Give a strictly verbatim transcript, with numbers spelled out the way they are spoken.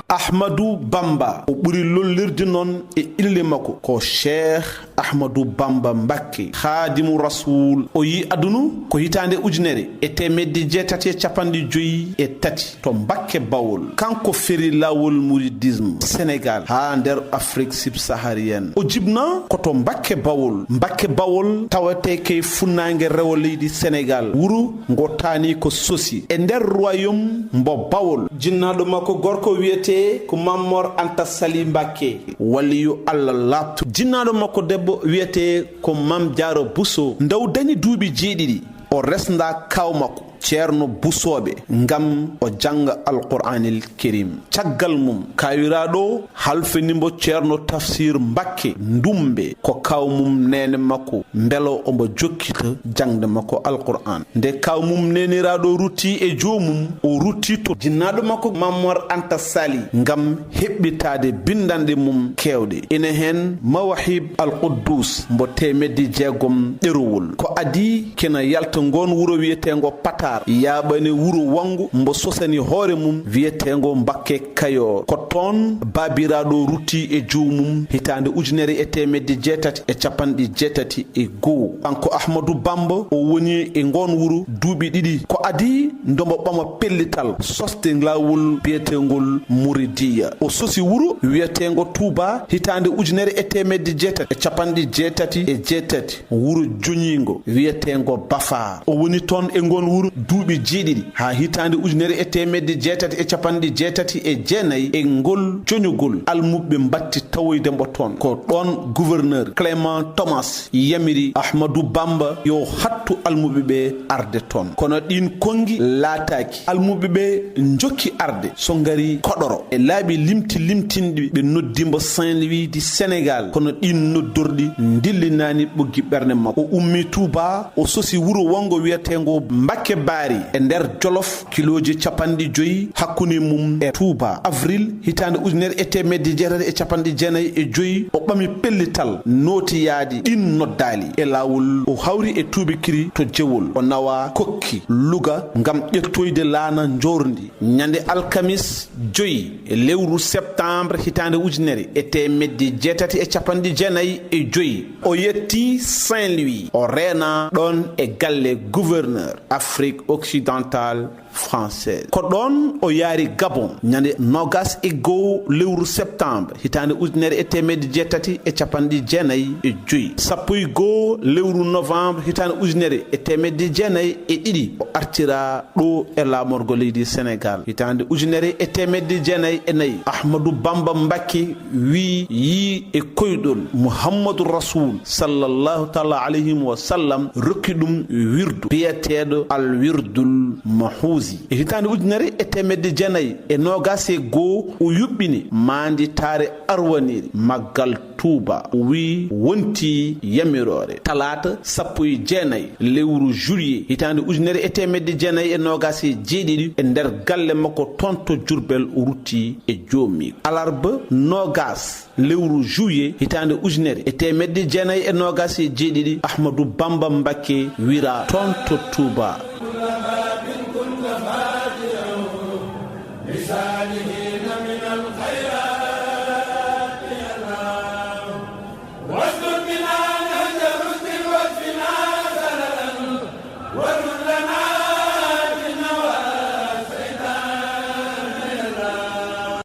Ahmadu Bamba, o ɓuri lollirde noon e ille makko ko Cheikh Ahmadu Bamba Mbakke, Khaadimu Rasuul. O yi aduna ko hitaande ujunere e teemedde jeetati e capanɗe joyi e tati to Mbakke Bawol. Kanko feri laawol mouridisme Sénégal haa nder Afrique subsaharienne. O jibna ko to Mbakke Bawol. Mbakke Bawol tawetee ko e funnaange rewo leydi Sénégal, wuro ngo taani ko sosi e nder royaume mbo Bawol. Jinnaaɗo makko gorko wiyetee ko Mammor Anta Sali Mbakke, waliyu Allah laaɓtu. Jinnaaɗo makko debbo wiyetee ko Mam Jaara Buso. Nde o dañi duuɓi jeeɗiɗi, o resnda kaaw makko Ceerno Busooɓe ngam o jannga Alqur'aanil Kariim. Caggal mum, kaawiraaɗo halfini mbo Ceerno Tafsir Mbakke Ndumbe, ko kaaw mum neene makko, mbela omo jokkita jaŋde makko Alqur'aan. Nde kaaw mum neeniraaɗo rutti e joomum, o rutti to jinnaaɗo makko Mammor Anta Sali ngam heɓɓitaade binndanɗe mum keewɗe. Ina heen Mawahib Al Quddus mbo teemedde jeegom ɗerowol. Ko adii kina yalta ngoon wuro wiyeteengo Patar, yaaɓani wuro wanngo mbo sosani hoore mum wiyeteengo Mbakke Kayoor. Ko toon baabiraaɗo rutti e joomum hitaande ujunere e teemedde jeetati e capanɗe jeetati e goo. Kanko Ahmadu Bamba, o woni e ngoon wuro duuɓi ɗiɗi. Ko adii nde omo ɓama pellital sosde laawol biyeteengol Muridiya. O sosi wuro wiyeteengo Tuuba hitaande ujunere e teemedde jeetati e capanɗe jeetati e jeetati. Wuro joñiingo wiyeteengo Bafaar. O woni toon e ngoon wuro duuɓi jeeɗiɗi, haa hitaande ujunere e teemedde jeetati e capanɗe jeetati e jeenayi. E ngol joñugol, almuɓɓe mbatti tawoyde mbo toon. Ko ɗoon gouverneur Clément Thomas yamiri Ahmadu Bamba yo hattu almuɓe ɓe arde toon. Kono ɗiin konngi laataaki. Almuɓe ɓe njokki arde, so ngari Koɗoro. E laabi limti limtinɗi, ɓe noddi mbo Saint-Louis du Sénégal, kono ɗiin noddorɗi ndillinaani ɓoggi ɓernde makko. O ummii Tuuba, o sosi wuro wonngo wiyeteengo Mbakke Baari e nder Jolof, kilooji capanɗe joyi hakkunde mum e Tuuba. Avril hitaande ujunere e teemedde jeetati e capanɗe jeenayi e joyi, o ɓami pellital nootiyaadi ɗiin noddaali e laawol. O hawri e tuubakiri to Jewol. O nawa Kokki, Luga, ngam ƴettoyde laana njoorndi. Ñande alkamis joyi e lewru septembre hitaande ujunere e teemedde jeetati e capanɗe jeenayi e joyi, o yetti Saint-Louis. O reena ɗoon e galle gouverneur Afrique occidentale française. Ko ɗoon o yaari Gabon ñande noogas e goo lewru septembre hitaande ujunere e teemedde jeetati e capanɗe jeenayi e joyi. Sappo e goo lewru novembre hitaande ujunere e teemedde jeenayi e ɗiɗi, o artira ɗo e laamorgo leydi Sénégal. Hitaande ujunere e teemedde jeenayi e nayi, Ahmadu Bamba Mbakke wi, yii e koyɗol Muhammadu Rasul sallallahu taala alayhi wa sallam, rokki ɗum wirdu biyeteeɗo Al Wirdul Mahuzi. E hitaande ujunere e teemedde jeenayi e noogas e goo, o yuɓɓini maanditaare arwaniri maggal Tuuba. O wi wonti yamiroore talaata sappo e jeenayi lewru juillet hitaande ujunere e teemedde jeenayi e noogas e jeeɗiɗi e nder galle makko toon to Jurbel, o rutti e joomi. Alarba noogas lewru juillet hitaande ujunere e teemedde jeenayi e noogas e jeeɗiɗi, Ahmadu Bamba Mbakke wira toon to Tuuba.